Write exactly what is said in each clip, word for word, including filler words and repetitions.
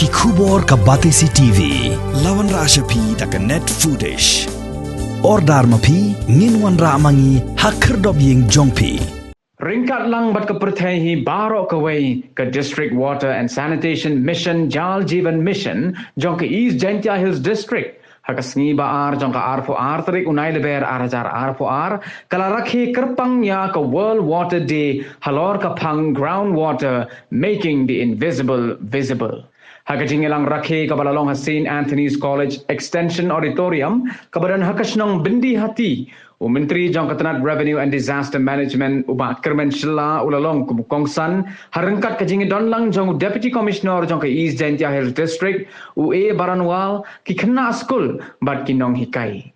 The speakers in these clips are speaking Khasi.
Ki khubor ka Batesi T V. La wanrah sha phi da ka Net Foodish. Order ma phi, ngin wanrah ma ngi ha khyrdop ïing jong phi. Ryngkat lang bad ka pyrthei hi baroh kawei, ka District Water and Sanitation Mission, Jal Jeevan Mission, jong ka East Jaintia Hills District, ha ka sngi ba ar jong ka arphew ar tarik u Nailaber ar hajar arphew ar, ka la rakhe kyrpang ïa ka World Water Day halor ka phang Ground Water, Making the Invisible Visible. Ha ka jingïalang rakhe kaba la long ha Saint Anthony's College Extension Auditorium, kaba don ha ka shnong Byndihati, u Myntri jong ka tnat Revenue and Disaster Management, u Bah Kyrmen Shylla, u la long kum u kongsan, ha ryngkat ka jingdon lang jong u Deputy Commissioner jong ka East Jaintia Hills District, u A Baranwal, ki khynnah skul bad ki nonghikai.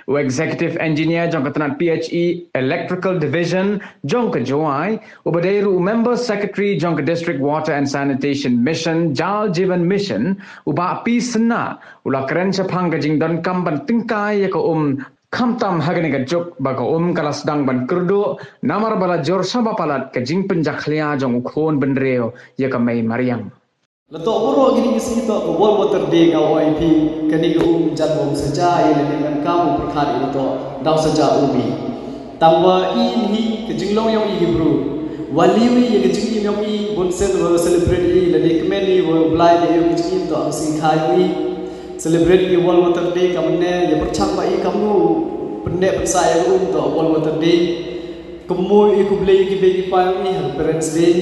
U Executive Engineer jong ka tnat P H E Electrical Division jong ka Jowai, uba dei ruh u Member Secretary jong ka District Water and Sanitation Mission, Jal Jeevan Mission, u Bah P Synnah, u la kren shaphang ka jingdonkam ban tyngkai ïa ka um, khamtam ha kane ka juk ba ka um ka la sdang ban kyrduh, namar ba la jur shaba palat ka jingpynjakhlia jong u khun bynriew ïa ka mei mariang. La toh baroh kine ki sngi toh ka World Water Day, nga ong ïa phi, kane ka um jan bym saja ïa lade, emkam u pyrkhat ïa la toh dang saja um hi. Tangba i hi ka jinglong yong i ki bru, wa liwi ïa ka jingim yong i, bun sien wa celebrate i lade kmen i wa u Blai da ïa ka jingim toh ka sngi kha yong i. Celebrate i World Water Day, ka mynne ïa pyrshang ba i kamnu pynneh pynsah ïa ka um toh World Water Day. Kynmaw ïa khublei ïa ki bei ki pa yong i ha ka Parents Day.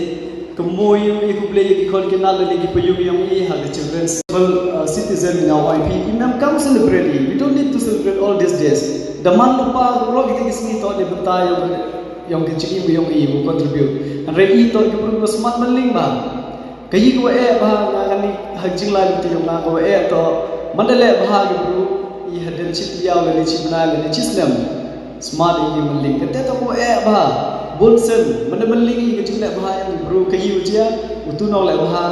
Kynmaw ïa khublei ïa ki khun ki nat lane ki paidbah yong i ha ka Children's Festival, uh, Citizen, nga ong ïa phi, i mem kam celebrate i. We don't need to celebrate all these days. Da man lypa ruh kita ki sngi toh na ka bynta yong, yong ka jingim yong i, u contribute. Hynrei i toh ki bru ba smat mylliem bha. Kaei kaba eh bha, nga kane ha jinglai lynti yong nga, kaba eh toh, man da leh bha ki bru, i hadien shi taïew lane shi bnai lane shi snem, smat ïa ki mylliem. Kata toh kaba eh bha. Bun sien man da mylliem ïa ka jingleh bha ïa ki bru, kaei u jia, utu u nongleh bha,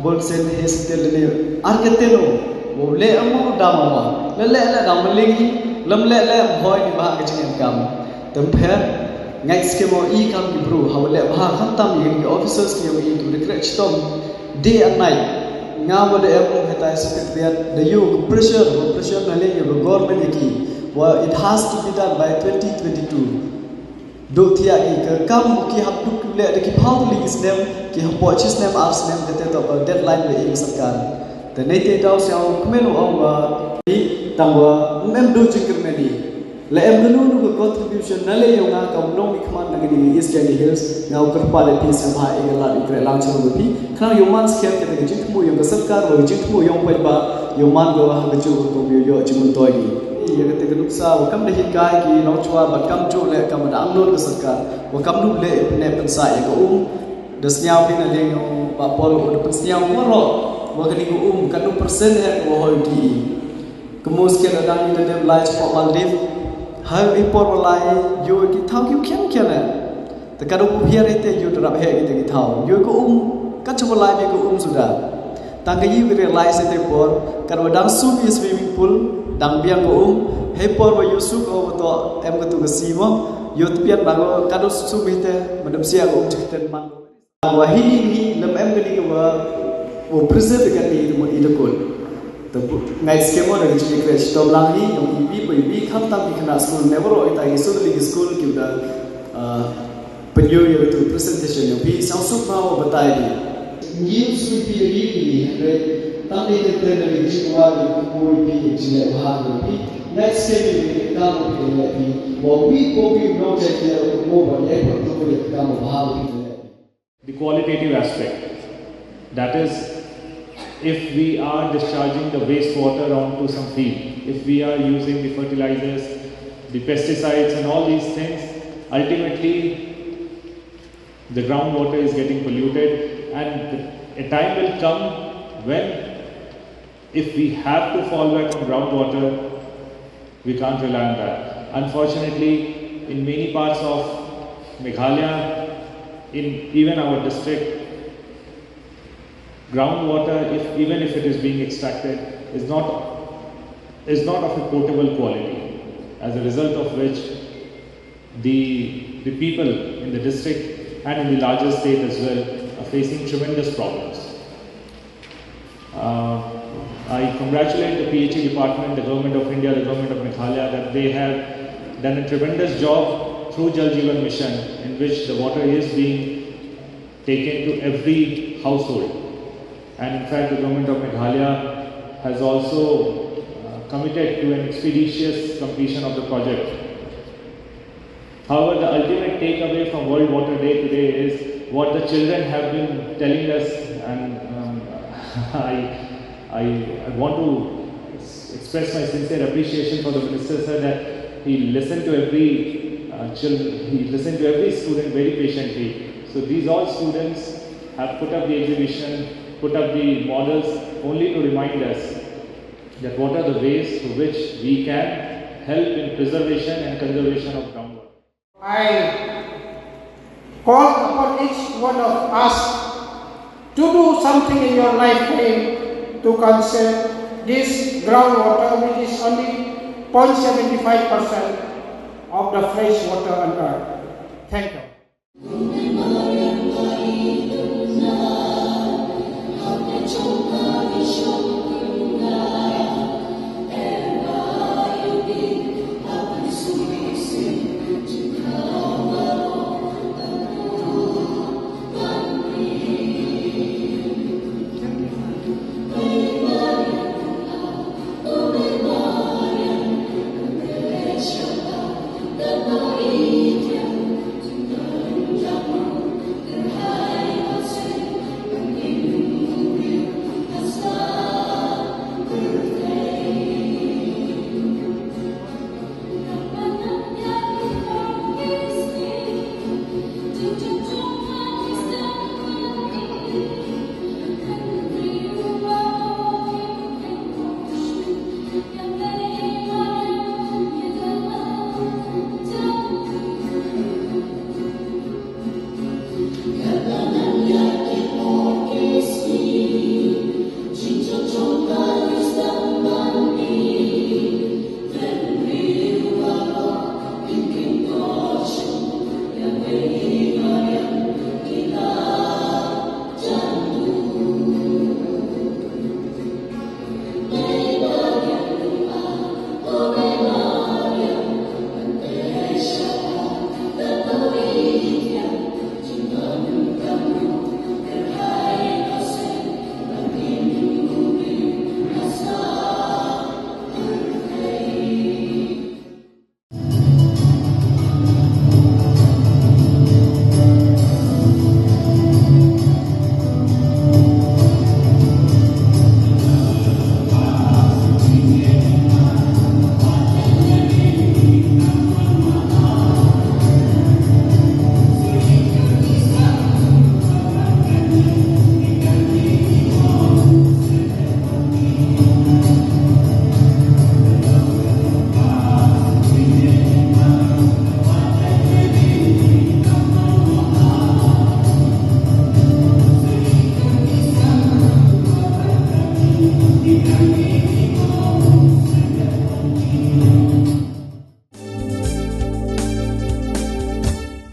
bun sien he siten lane ar kyrteng u, u leh mo, dam mo. Leh leh leh dang mylliem, lem leh leh, hoi ni bha ka jingem kam. Te pher, ngeit skhem mo i kam ki bru, haba leh bha khamtam ïa ki officers ki yong i, to da khreh chitom day and night. Nga wa da em ong heta secretariat, da ïoh ka pressure, wa pressure na leh ïa ka government ïa ki, wa it has to be done by twenty twenty-two. Duh thiah ki ka kam ki hap duk leh da ki phew tylli ki snem, ki hap poi shi snem ar snem, kata toh ka deadline ba i ïa ka sorkar. Te neite daw sñiaw kmen u ong wa i, tangwa ym em duh jingkyrmen i. La em kano kano ka contribution na leh yong nga kam nongmihkhmat na kane ka East Jaintia Hills, nga u kyrpad ïa phi sngewbha ïa ka lad ïa ka kreh lang sha phi. Khnang ïoh man skhem kata ka jingthmu yong ka sorkar, wa ka jingthmu yong paidbah, ïoh man ka wa ha ka juh ka kum ïoh ïoh jingmyntoi ki. Ïa kata ka nuksa wa kam da hikai ki nongchwa bad kam juh leh kam da angnud ka sorkar, wa kam duh leh pynneh pynsah ïa ka um. Da sñiaw phi na liang yong Bah Paul, wa da pynsñiaw waroh wa kane ka um katno percent eh wa hoi u dih i. Ka muskil da dang i da dep lai shapoh Maldives. Ha i por wa lai ïoh ki thaw ki u khian khian eh. Te ka da u hiar ite ïoh da rap heh kita ki thaw. Ïoh ka um, kat shapoh lai ïoh ka um suda. Tang ka ïoh ka realize ite por, kat wa dang sum i swimming pool, dang biang ka um, hei por wa ïoh suk o wa toh em ka tu ka si mo, ïoh tpian ba ko ka da sum ite, ma dep sia ka um chikten man. Wa hi hi hi, lem em kani ka wa, wa preserve kani ka mo i da kul. Te bu, ngai skhem mo da ka jingkyrkhu shitom lang hi, yong i bi pa i bi, khamtam ki khynnah skul, ne waroh ita ki sut ki skul, ki da, ah, pynïoh ïa ka tu presentation yong phi, sñiawsuk mo wa batai hi. Ngi sui phi da ki ni, hynrei, tang ni ka te da ki jingwa, ki kumno phi, ki jingleh bha, ki phi, ngai skhem ni ka mo phi, ki phi, wa wi ko phi, no check ïa ka mo ba, ïa ka tu, ïa ka mo bha, phi, ki leh. The qualitative aspect, that is, if we are discharging the wastewater onto some field, if we are using the fertilizers, the pesticides and all these things, ultimately the groundwater is getting polluted, and a time will come when if we have to fall back on groundwater, we can't rely on that. Unfortunately, in many parts of Meghalaya, in even our district, groundwater, if, even if it is being extracted, is not, is not of a potable quality, as a result of which the, the people in the district and in the larger state as well are facing tremendous problems. I congratulate the P H E department, the government of India, the government of Meghalaya, that they have done a tremendous job through Jal Jeevan Mission, in which the water is being taken to every household. And in fact, the government of Meghalaya has also uh, committed to an expeditious completion of the project. However, the ultimate takeaway from World Water Day today is what the children have been telling us, and um, I, I, I want to s- express my sincere appreciation for the minister, sir, that he listened to every uh, children, he listened to every student very patiently. So these all students have put up the exhibition, put up the models, only to remind us that what are the ways through which we can help in preservation and conservation of groundwater. I call upon each one of us to do something in your lifetime to conserve this groundwater, which is only zero point seven five percent of the fresh water on earth. Thank you.